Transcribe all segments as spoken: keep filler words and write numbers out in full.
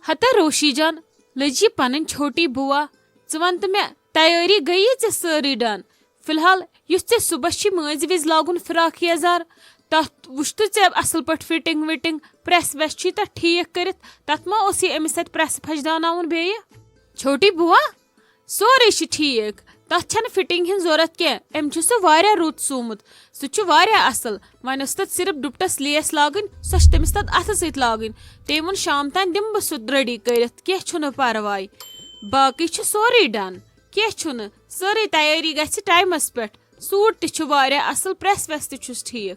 ہتا روشی جان، لٔج یہِ پنٕنۍ چھوٹی بوا۔ ژٕ وَن تہٕ مےٚ، تیٲری گٔیی ژےٚ سٲرٕے ڈن؟ فی الحال یُس ژےٚ صُبحس چھی مٲنٛزِ وِزِ لاگُن فراک یزار، تتھ وُچھ تہٕ ژےٚ اصل پٲٹھۍ فٹنگ وٹنگ، پریس ویس چھی تتھ ٹھیک کٔرِتھ؟ تتھ ما اوسُے أمِس اتہِ پریس پھش دیاوناوُن بیٚیہِ؟ چھوٹی بوا، سورُے چھُ ٹھیک، تتھ چھنہٕ فٹنگ ہٕنٛز ضرورت کینٛہہ، أمۍ چھُ سُہ واریاہ رُت سُومُت، سُہ چھُ واریاہ اصل۔ وۄنۍ ٲس تتھ صرف ڈُپٹس لیس لاگٕنۍ، سۄ چھِ تٔمِس تتھ اتھٕ سۭتۍ لاگٕنۍ۔ تٔمۍ ووٚن شام تام دِمہٕ بہٕ سُہ ریڈی کٔرِتھ، کینٛہہ چھُنہٕ پرواے۔ باقٕے چھُ سورُے ڈن، کینٛہہ چھُنہٕ، سٲرٕے تیٲری گژھِ ٹایمس پٮ۪ٹھ۔ سوٗٹ تہِ چھُ واریاہ اصل، پریس ویس تہِ چھُس ٹھیک۔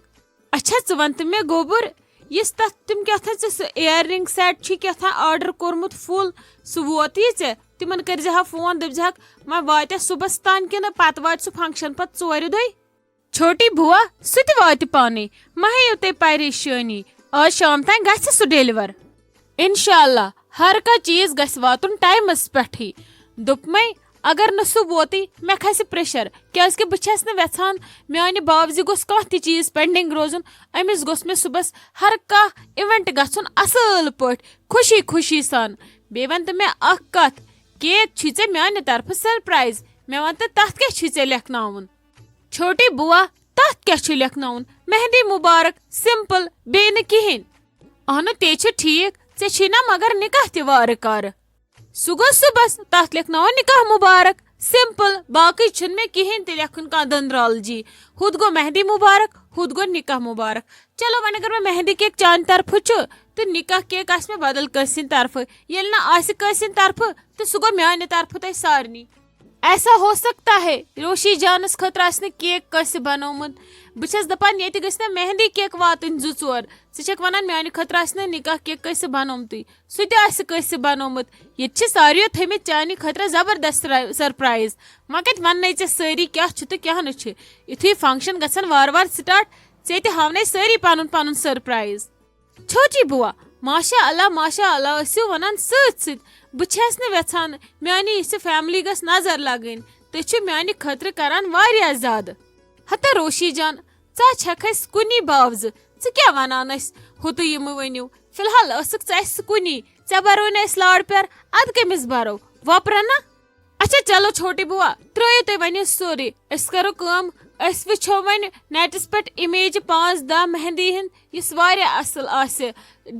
اچھا، ژٕ وَن تہٕ مےٚ گوٚبُر، یُس تَتھ تِم کیٛاہ تھا ژےٚ سُہ earring set چھُے کیٛاہ تھا order کوٚرمُت full، سُہ ووت یہِ ژےٚ؟ تِمَن کٔرۍ زِ ہا فون، دٔپۍ زِ ہَکھ وۄنۍ واتیٛا صُبحَس تام کِنہٕ پَتہٕ واتہِ سُہ function پَتہٕ ژورِ دۄہہِ؟ چھوٹی بوا، سُہ تہِ واتہِ پانَے، مہ ہیٚیِو تُہۍ پریشٲنی، آز شام تام گژھِ سُہ deliver۔ انشاءاللہ، ہر کانٛہہ چیٖز گژھِ واتُن ٹایمَس پٮ۪ٹھٕے۔ دوٚپمَے، اگر نہٕ سُہ ووتُے، مےٚ کھسہِ pressure، کیازِ کہِ بہٕ چھَس نہٕ یژھان میانہِ باوزِ گوٚژھ کانٛہہ تہِ چیٖز pending روزُن۔ أمِس گوٚژھ مےٚ صُبحس ہر کانٛہہ event گژھُن اصل پٲٹھۍ، خوشی خوشی سان۔ بیٚیہِ وَن تہٕ مےٚ اکھ کتھ، cake چھُے ژےٚ میانہِ طرفہٕ surprise، مےٚ وَن تہٕ تتھ کیٛاہ چھُے ژےٚ لیکھناوُن؟ چھوٹی بوا، تتھ کیٛاہ چھُ لیکھناوُن؟ مہندی مبارک، simple، بیٚیہِ نہٕ کِہیٖنۍ۔ اہنُو، تے چھُ ٹھیک، ژےٚ چھی نا مگر نکاح تہِ وارٕ کارٕ۔ سُہ گوٚو صُبحس، تتھ لیکھناوو نکاح مبارک، simple، باقٕے چھُنہٕ مےٚ کِہیٖنۍ تہِ لیکھُن کانٛہہ دٔنٛدرالجی۔ ہُتھ گوٚو مہندی مبارک، ہُتھ گوٚو نکاح مبارک۔ چلو، وۄنۍ اگر مےٚ مہندی cake چانہِ طرفہٕ چھُ، تہٕ نکاح cake آسہِ مےٚ بدل کٲنٛسہِ ہٕنٛدِ طرفہٕ۔ ییٚلہِ نہٕ آسہِ کٲنٛسہِ ہٕنٛدِ طرفہٕ، تہٕ سُہ گوٚو میانہِ طرفہٕ تۄہہِ سارنٕے۔ ایسا ہو سکتا ہے، روشی جانس خٲطرٕ آسہِ نہٕ cake کٲنٛسہِ بنومُت۔ بہٕ چھَس دپان، ییٚتہِ گٔژھۍ نہ مہندی cake واتٕنۍ زٕ ژور۔ ژٕ چھَکھ ونان، میانہِ خٲطرٕ آسہِ نہٕ نکاح cake کٲنٛسہِ بنومتُے۔ سُہ تہِ آسہِ کٲنٛسہِ بنومُت۔ ییٚتہِ چھِ ساروِیو تھٲومٕتۍ چانہِ خٲطرٕ زبردست سر-، surprise۔ وۄنۍ کتہِ وننے ژےٚ سٲری کیٛاہ چھُ تہٕ کیٛاہ نہٕ چھُ؟ یُتھُے function گژھن وارٕ وارٕ start، ژےٚ تہِ ہاونے سٲری پنُن پنُن surprise۔ چھوٹی بوا، ماشاء اللہ، ماشاء اللہ، ٲسِو ونان سۭتۍ سۭتۍ۔ بہٕ چھَس نہٕ یژھان میانہِ یِژھِ family گژھ نظر لگٕنۍ۔ تُہۍ چھِو میانہِ خٲطرٕ کران واریاہ زیادٕ۔ ہتا روشی جان، ژٕ چھکھ اَسہِ کُنی باوزٕ، ژٕ کیٛاہ ونان اَسہِ؟ ہُتہٕ یِمہٕ ؤنِو، فی الحال ٲسٕکھ ژٕ اَسہِ کُنی، ژےٚ بروے نہٕ اَسہِ لاڑ پیار، ادٕ کٔمِس برو؟ وۄپرٕ نا؟ اچھا چلو چھوٹی بوا، ترٲیِو تُہۍ وۄنۍ یہِ سورُے، أسۍ کرو کٲم، أسۍ وٕچھو وۄنۍ netس پٮ۪ٹھ image پانٛژھ دہ مہندی ہِنٛد، یُس واریاہ اصل آسہِ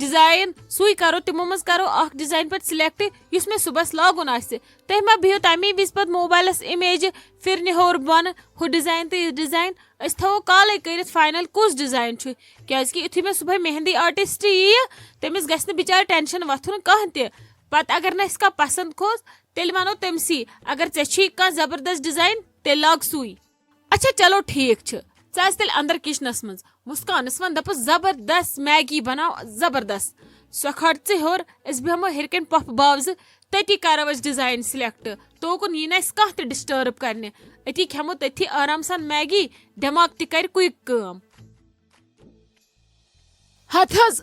design، سُے کرو، تِمو منٛز کرو اکھ design پتہٕ select، یُس مےٚ صُبحس لاگُن آسہِ۔ تُہۍ مہ بِہِو تَمی وِزِ پتہٕ mobileس image پھِرنہِ ہیوٚر بۄنہٕ، ہُہ design تہٕ یہِ design۔ أسۍ تھاوو کالے کٔرِتھ final کُس design چھُ، کیازِ کہِ یُتھُے مےٚ صُبحٲے مہندی artist یِیہِ، تٔمِس گژھِ نہٕ بِچارٕ tension وۄتھُن کانٛہہ تہِ۔ پتہٕ اگر نہٕ اَسہِ کانٛہہ پسند کھوٚت، تیٚلہِ ونو تٔمسٕے، اگر ژےٚ چھُے کانٛہہ زبردست design، تیٚلہِ لاگ سُے۔ اچھا چلو ٹھیک چھُ، ژٕ اژ تیٚلہِ اندر kitchenس منٛز۔ مسکانس ون دپس، زبردست Maggi بناو، زبردست۔ سۄ کھار ژٕ ہیوٚر، أسۍ بیہمو ہیٚرِ کنۍ پۄپھٕ باوزٕ، تٔتی کرو أسۍ design select۔ توکُن یی نہٕ اَسہِ کانٛہہ تہِ disturb کرنہِ۔ أتی کھٮ۪مو تٔتھی آرام سان Maggi، دٮ۪ماغ تہِ کرِ quick کٲم۔ ہتہٕ حظ،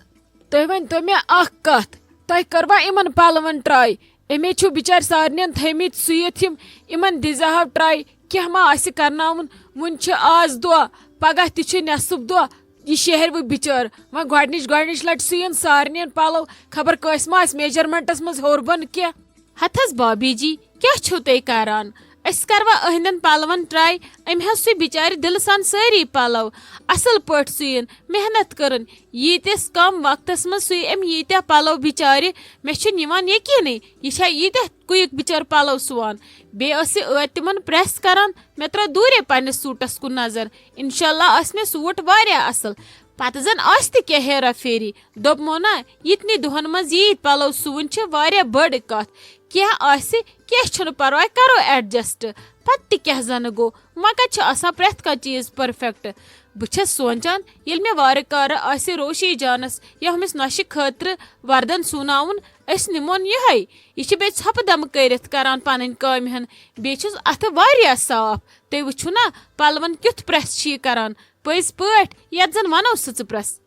تُہۍ ؤنۍ تو مےٚ اکھ کتھ، تۄہہِ کٔروا یِمن پلون try؟ أمے چھُ بِچارِ سارنٕے تھٲومٕتۍ سُوِتھ یِم، یِمن دِزِ ہاو try، کینٛہہ ما آسہِ کرناوُن؟ وُنہِ چھُ آز دۄہ، پگاہ تہِ چھُ نٮ۪صٕف دۄہ، یہِ شیہرِ وۄنۍ بِچٲر۔ وۄنۍ گۄڈٕنِچ گۄڈٕنِچ لٹہِ سُوِن سارنٕے پلو، خبر کٲنٛسہِ ما آسہِ measurementس منٛز ہیوٚر بۄن کینٛہہ۔ ہتہٕ حظ بابی جی، کیٛاہ چھِو تُہۍ کران؟ أسۍ کروا أہنٛدٮ۪ن پلون try؟ أمۍ حظ سُوۍ بِچارِ دِلہٕ سان سٲری پلو، اصل پٲٹھۍ سُوِن، محنت کٔرٕن۔ ییٖتِس کم وقتس منٛز سُوۍ أمۍ ییٖتیٛاہ پلو بِچارِ، مےٚ چھُنہٕ یِوان یقینٕے، یہِ چھا ییٖتیٛاہ quick بِچٲر پلو سُوان۔ بیٚیہِ ٲس یہِ ٲدۍ تِمن press کران، مےٚ ترٲو دوٗرے پننِس سوٗٹس کُن نظر۔ انشاءاللہ آسہِ مےٚ سوٗٹ واریاہ اصل۔ پتہٕ زن آسہِ تہِ کینٛہہ ہیرا پھیری۔ دوٚپمو نا، یِتنی دۄہن منٛز ییٖتۍ پلو سُوٕنۍ چھِ واریاہ بٔڑ کتھ۔ کینٛہہ آسہِ، کینٛہہ چھُنہٕ پرواے، کرو adjust۔ پتہٕ تہِ کیٛاہ زنہٕ گوٚو، وۄنۍ کتہِ چھُ آسان پرٛٮ۪تھ کانٛہہ چیٖز perfect؟ بہٕ چھَس سونٛچان، ییٚلہِ مےٚ وارٕ کارٕ آسہِ روشی جانس یا ہُمِس نۄشہِ خٲطرٕ وردن سُوناوُن، أسۍ نِمون یِہوٚے۔ یہِ چھِ بیٚیہِ ژھۄپہٕ دمہٕ کٔرِتھ کران پنٕنۍ کامہِ ہن، بیٚیہِ چھُس اتھٕ واریاہ صاف۔ تُہۍ وٕچھِو نا، پلون کیُتھ press چھِ یہِ کران، پٔزۍ پٲٹھۍ، یتھ زن ونو سٕژٕ press۔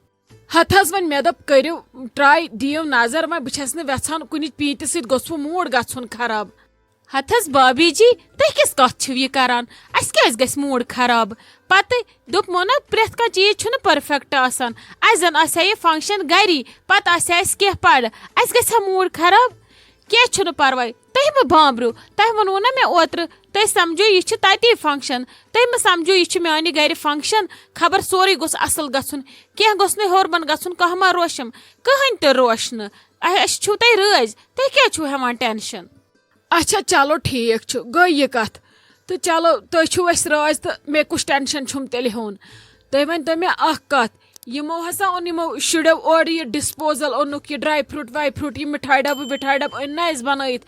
ہتہٕ حظ، وۄنۍ مےٚ دوٚپ، کٔرِو try، دِیِو نظر، وۄنۍ بہٕ چھَس نہٕ وٮ۪ژھان کُنہِ پیٖنتہِ سۭتۍ گوٚژھ وۄنۍ mood گژھُن خراب۔ ہتس بابی جی، تُہۍ کِژھ کتھ چھِو یہِ کران؟ اسہِ کیازِ گژھِ موڈ خراب؟ پتہٕ دوٚپمو نہ، پرٛٮ۪تھ کانٛہہ چیٖز چھُنہٕ پرفیکٹ آسان۔ اسہِ زن آسہِ ہا یہِ فنکشن گری، پتہٕ آسہِ ہا اسہِ کینٛہہ پرٕ، اسہِ گژھِ ہا موڈ خراب؟ کینٛہہ چھُنہٕ پرواے، تُہۍ مہٕ بامبرِو۔ تۄہہِ ووٚنوُ نہ مےٚ اوترٕ، تُہۍ سمجھو یہِ چھُ تتی فنکشن، تُہۍ مہٕ سمجھو یہِ چھُ میانہِ گرِ فنکشن۔ خبر سورُے گوٚژھ اصل گژھُن، کینٛہہ گوٚژھ نہٕ ہیوٚر بۄن گژھُن، کانٛہہ ما روشم؟ کٕہٕنۍ تہِ روش نہٕ۔ اسہِ چھِو تُہۍ رٲزۍ، تُہۍ کیازِ چھِو ہٮ۪وان ٹینشن؟ اچھا، چلو، ٹھیک چھُ، گٔے یہِ کتھ۔ تہٕ چلو، تُہۍ چھِو اسہِ رٲزۍ تہٕ مےٚ کُس ٹینشن چھُم تیٚلہِ ہیوٚن؟ تُہۍ ؤنۍ تو مےٚ اکھ کتھ، یِمو ہسا اوٚن یِمو شُرٮ۪و اورٕ یہِ ڈسپوزل اوٚنُکھ، یہِ ڈراے فروٹ واے فروٹ، یہِ مِٹھایہِ ڈبہٕ وِٹھایہِ ڈبہٕ أنۍ نہ اسہِ بنٲیِتھ،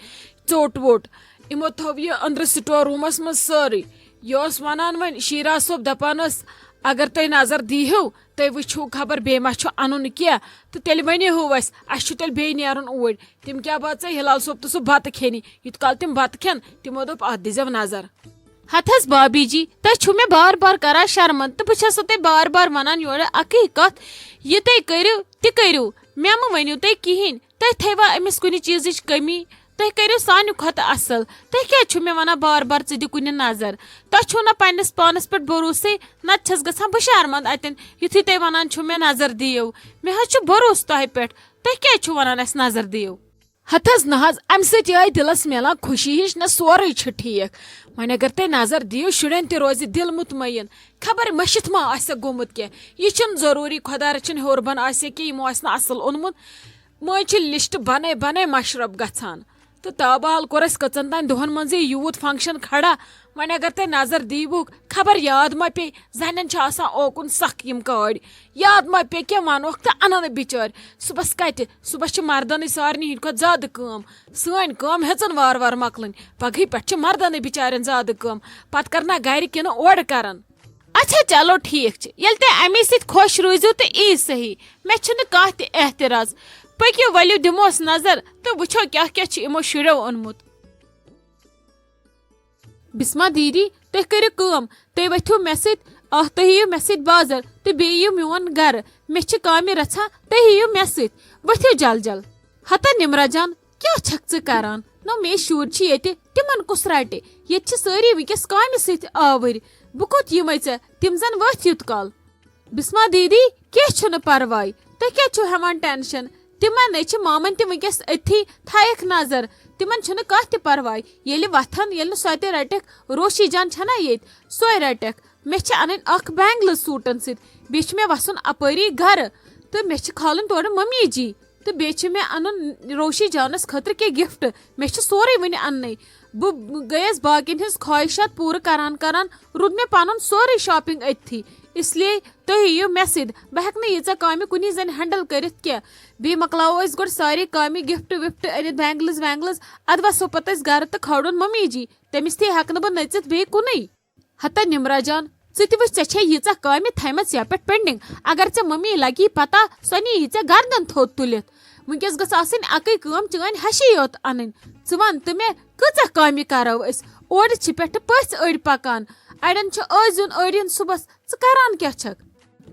ژوٚٹ ووٚٹ۔ یِمو تھوٚو یہِ أنٛدرٕ سٹور روٗمس منٛز سٲرٕے۔ یہِ اوس ونان وۄنۍ، شیراز صٲب دپان ٲس، اگر تُہۍ نظر دیٖہِو، تُہۍ وٕچھِو خبر بیٚیہِ ما چھُ انُن کینٛہہ، تہٕ تیٚلہِ ؤنِو اسہِ، اسہِ چھُ تیٚلہِ بیٚیہِ نیرُن اوٗرۍ۔ تِم کیٛاہ باسے ہلال صٲب تہٕ سُہ بتہٕ کھیٚنہِ؟ یوٗت کال تِم بتہٕ کھٮ۪ن، تِمو دوٚپ، اتھ دیٖزٮ۪و نظر۔ ہتہٕ حظ بابی جی، تُہۍ چھِو مےٚ بار بار کران شرمن، تہٕ بہٕ چھَسو تۄہہِ بار بار ونان یورٕ اکٕے کتھ، یہِ تُہۍ کٔرِو تہِ کٔرِو، مےٚ مہٕ ؤنِو تُہۍ کِہیٖنۍ۔ تُہۍ تھٲیوا أمِس کُنہِ چیٖزٕچ کٔمی؟ تُہۍ کٔرِو سانہِ کھۄتہٕ اصل۔ تُہۍ کیٛازِ چھِو مےٚ ونان بار بار، ژٕ دِ کُنہِ نظر؟ تۄہہِ چھُو نہ پننِس پانس پٮ۪ٹھ بھروسے؟ نتہٕ چھَس گژھان بہٕ شرمند اتٮ۪ن، یُتھُے تُہۍ ونان چھِو مےٚ نظر دِیِو۔ مےٚ حظ چھُ بھروسہٕ تۄہہِ پٮ۪ٹھ، تُہۍ کیٛازِ چھِو ونان اسہِ نظر دِیِو؟ ہتہٕ حظ نہ حظ، امہِ سۭتۍ آیہِ دِلس میلان خوشی ہِش، نہ سورُے چھُ ٹھیک۔ وۄنۍ اگر تُہۍ نظر دِیِو، شُرٮ۪ن تہِ روزِ دِل مطمئن۔ خبر مٔشِتھ ما آسٮ۪کھ گوٚمُت کینٛہہ۔ یہِ چھُنہٕ ضروٗری خۄدا رٔچھِنۍ ہیوٚر بۄن آسہِ کینٛہہ، یِمو آسہِ نہٕ اصل اوٚنمُت۔ مٔنٛزۍ چھِ لسٹ بنے بنے مشرف گژھان۔ تہٕ تابحال کوٚر اسہِ کٔژن تام دۄہن منٛزٕے یوٗت فنکشن کھڑا۔ وۄنۍ اگر تُہۍ نظر دیٖوُکھ، خبر یاد ما پیٚیہِ، زنٮ۪ن چھِ آسان اوکُن سخ یِم کٲڑۍ۔ یاد ما پیٚیہِ کینٛہہ ونوکھ تہٕ انن نہٕ بچٲرۍ۔ صُبحس کتہِ؟ صُبحس چھِ مردنٕے سارنٕے ہٕنٛدِ کھۄتہٕ زیادٕ کٲم۔ سٲنۍ کٲم ہیٚژن وارٕ وارٕ مۄکلٕنۍ۔ پگہٕے پٮ۪ٹھ چھِ مردنٕے بچارٮ۪ن زیادٕ کٲم۔ پتہٕ کرنا گرِ کِنہٕ اورٕ کرن؟ اچھا، چلو، ٹھیک چھُ۔ ییٚلہِ تُہۍ امی سۭتۍ خۄش روٗزِو تہٕ یی صحیح۔ مےٚ چھُنہٕ کانٛہہ تہِ اعتراض۔ پٔکِو، ؤلِو، دِموس نظر تہٕ وٕچھو کیٛاہ کیٛاہ چھُ یِمو شُرٮ۪و اوٚنمُت۔ بسما دیدی، تُہۍ کٔرِو کٲم، تُہۍ ؤتھِو مےٚ سۭتۍ، آ، تُہۍ یِیِو مےٚ سۭتۍ بازر تہٕ بیٚیہِ یِیِو میون گرٕ۔ مےٚ چھِ کامہِ رژھا، تُہۍ یِیِو مےٚ سۭتۍ۔ ؤتھِو جل جل۔ ہتا نمرہ جان، کیٛاہ چھکھ ژٕ کران؟ نو، مے شُرۍ چھِ ییٚتہِ، تِمن کُس رٹہِ؟ ییٚتہِ چھِ سٲری وٕنکیٚس کامہِ سۭتۍ آوٕرۍ۔ بہٕ کوٚت یِمے ژےٚ؟ تِم زن ؤتھۍ یوٗت کال۔ بسما دیدی، کینٛہہ چھُنہٕ پرواے۔ تُہۍ کیٛازِ چھِو ہٮ۪وان ٹینشن؟ تِمن نے چھِ مامن تہِ وٕنکیٚس أتھی، تھایکھ نظر۔ تِمن چھُنہٕ کانٛہہ تہِ پرواے۔ ییٚلہِ وۄتھن، ییٚلہِ نہٕ سۄ تہِ رٹکھ، روشی جان چھنا ییٚتہِ، سۄے رٹکھ۔ مےٚ چھِ انٕنۍ اکھ بینگلہٕ سوٗٹن سۭتۍ، بیٚیہِ چھُ مےٚ وسُن اپٲری گرٕ، تہٕ مےٚ چھِ کھالٕنۍ تورٕ ممی جی، تہٕ بیٚیہِ چھِ مےٚ انُن روشی جانس خٲطرٕ کینٛہہ گفٹ۔ مےٚ چھِ سورُے وُنہِ اننٕے۔ بہٕ گٔیس باقین ہٕنٛز خواہشات پوٗرٕ کران کران، روٗد مےٚ پنُن سورُے شاپنگ أتھی۔ اس لیے تُہۍ یِیِو مےٚ سۭتۍ۔ بہٕ ہٮ۪کہٕ نہٕ ییٖژاہ کامہِ کُنی زٔنۍ ہینڈل کٔرِتھ کینٛہہ۔ بیٚیہِ مۄکلاوو أسۍ گۄڈٕ سارے کامہِ، گفٹ وفٹ أنِتھ، بینگلز وینگلز، ادٕ وسو پتہٕ أسۍ گرٕ تہٕ کھالون ممی جی۔ تٔمِس تہِ ہٮ۪کہٕ نہٕ بہٕ نٔژِتھ بیٚیہِ کُنُے۔ ہتا نمرہ جان، ژٕ تہِ وٕچھ، ژےٚ چھے ییٖژاہ کامہِ تھایمژ یپٲٹھۍ پینڈنگ۔ اگر ژےٚ ممی لگی پتہ، سۄ نی یہِ ژےٚ گردن تھوٚد تُلِتھ۔ وٕنکیٚس گٔژھ آسٕنۍ اکٕے کٲم، چٲنۍ ہشی یوت انٕنۍ۔ ژٕ ون تہٕ مےٚ، کۭژاہ کامہِ کرو أسۍ؟ اورٕ چھِ پٮ۪ٹھٕ پٔژھۍ أڑۍ پکان، اڑٮ۪ن چھُ ٲزیُن، أڑٮ۪ن صُبحس۔ ژٕ کران کیٛاہ چھکھ؟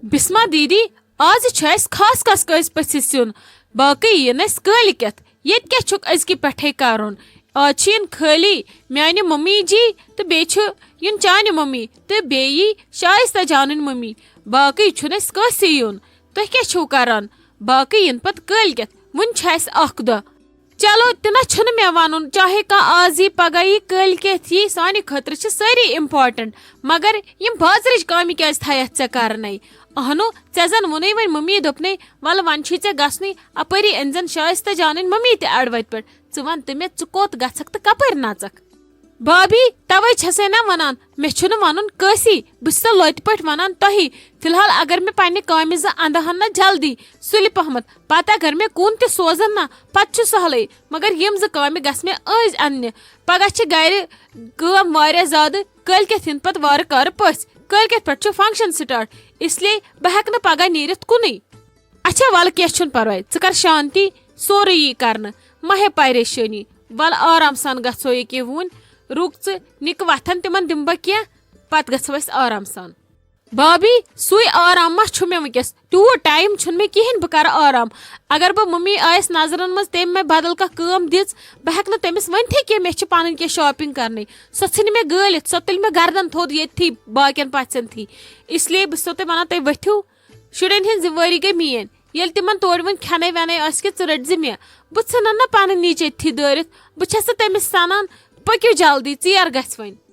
بسما دیدی، آز چھُ اسہِ خاص خاص کٲنٛسہِ پٔژھِس یُن، باقٕے یِن اسہِ کٲلۍ کٮ۪تھ۔ ییٚتہِ کیٛاہ چھُکھ أزکہِ پٮ۪ٹھے کرُن؟ آز چھِ یِن خٲلی میانہِ ممی جی تہٕ بیٚیہِ چھُ یُن چانہِ ممی تہٕ بیٚیہِ یی شایستہ جانٕنۍ ممی۔ باقٕے چھُنہٕ اسہِ کٲنٛسہِ یُن۔ تُہۍ کیٛاہ چھِو کران؟ باقٕے یِن پتہٕ کٲلۍ کٮ۪تھ۔ وُنہِ چھُ اسہِ اکھ دۄہ۔ چلو، تہِ نہ چھُنہٕ مےٚ ونُن، چاہے کانٛہہ آز یی، پگاہ یی، کٲلۍ کٮ۪تھ یی، سانہِ خٲطرٕ چھِ سٲری امپارٹنٹ۔ مگر یِم بازرٕچ کامہِ کیٛازِ تھایتھ ژےٚ کرنے؟ اہنو، ژےٚ زن ووٚنُے وۄنۍ ممی دوٚپنے، ولہٕ وۄنۍ چھُے ژےٚ گژھنُے، اپٲری أنۍ زن شایستہ جانٕنۍ ممی تہِ اڑٕ وتہِ پٮ۪ٹھ۔ ژٕ ون تہٕ مےٚ، ژٕ کوٚت گژھکھ تہٕ کپٲرۍ نژکھ؟ بھابھی، توے چھسے نا ونان، مےٚ چھُنہٕ ونُن کٲنٛسی۔ بہٕ چھسے لۄتہِ پٲٹھۍ ونان تۄہی۔ فی الحال اگر مےٚ پننہِ کامہِ زٕ اندٕ ہن نا جلدی، سُلہِ پہمتھ، پتہٕ اگر مےٚ کُن تہِ سوزن نا، پتہٕ چھُ سہلٕے۔ مگر یِم زٕ کامہِ گژھِ مےٚ أزۍ اننہِ۔ پگاہ چھِ گرِ کٲم واریاہ زیادٕ، کٲلۍ کٮ۪تھ یِن پتہٕ وارٕ کارٕ پٔژھۍ۔ کٲلۍ کٮ۪تھ پٮ۪ٹھ چھُ فنکشن سٹارٹ، اس لیے بہٕ ہٮ۪کہٕ نہٕ پگاہ نیٖرِتھ کُنُے۔ اچھا، ولہٕ، کینٛہہ چھُنہٕ پرواے، ژٕ کر شانتی، سورُے یی کرنہٕ، مہ ہےٚ پریشٲنی۔ ولہٕ، آرام سان گژھو ییٚکیٛاہ وُنۍ، رُک ژٕ، نِکہٕ وۄتھن، تِمن دِمہٕ بہٕ کینٛہہ، پتہٕ گژھو أسۍ آرام سان۔ بابی، سُے آرام ما چھُ مےٚ وٕنکیٚس؟ تیوٗت ٹایم چھُنہٕ مےٚ کِہیٖنۍ بہٕ کَرٕ آرام۔ اگر بہٕ مٔمی آیَس نظرَن منٛز، تٔمۍ مےٚ بدل کانٛہہ کٲم دِژ، بہٕ ہٮ۪کہٕ نہٕ تٔمِس ؤنتھٕے کینٛہہ مےٚ چھِ پَنٕنۍ کینٛہہ شاپِنٛگ کَرنٕے۔ سۄ ژھٕنہِ مےٚ گٲلِتھ، سۄ تُلہِ مےٚ گردَن تھوٚد ییٚتھی باقیَن پَژھٮ۪ن تھی۔ اس لیے بہٕ چھَسو تۄہہِ وَنان، تُہۍ ؤتھِو۔ شُرٮ۪ن ہٕنٛز ذِمہٕ وٲری گٔے میٛٲنۍ۔ ییٚلہِ تِمَن تورٕ وۄنۍ کھٮ۪نَے وٮ۪نَے آسہِ کینٛہہ، ژٕ رٔٹۍ زِ مےٚ۔ بہٕ ژھٕنَن نہ پَنٕنۍ نِچ ییٚتھی دٲرِتھ۔ بہٕ چھَس نہٕ تٔمِس سَنان۔ پٔکِو جلدی، ژیر گژھِ وۄنۍ۔